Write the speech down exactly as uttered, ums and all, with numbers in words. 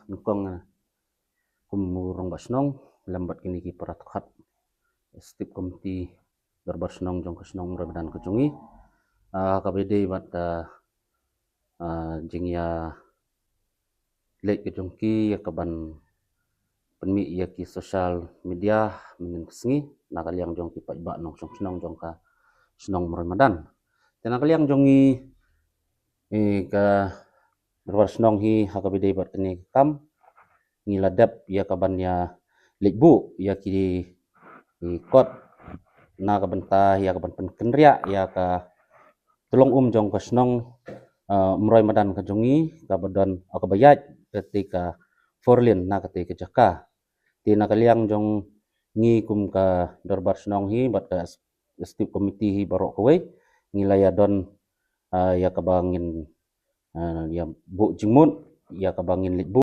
Nyngkong, kum u rangbah shnong lem bad kine ki para tokhat, Executive Committee Dorbar Shnong jong ka shnong Umroi Madan ka jong ngi, kaba ïadei bad ka jingïa leit ka jong ki ïa kaban pynmih ïa ki social media mynhynnin ka sngi na ka liang jong ki paidbah nongshong shnong jong ka shnong Umroi Madan. Te na ka liang jong ngi, ka Dorbar Shnong hi, ha kaba ïadei bad kane ka kam, ngi la dep ïa kaban ïa leit buh ïa ki kot na ka bynta ïa kaban pynkynriah ïa ka tyllong um jong ka shnong Umroi Madan ka jong ngi, kaba don, kaba ïaid kata ka four lane na kata ka jaka. Te na ka liang jong ngi kum ka Dorbar Shnong hi bad ka Executive Committee hi baroh kawei, ngi la ïa don ïa kaba ngin ïa buh jingmut ïa kaba ngin leit buh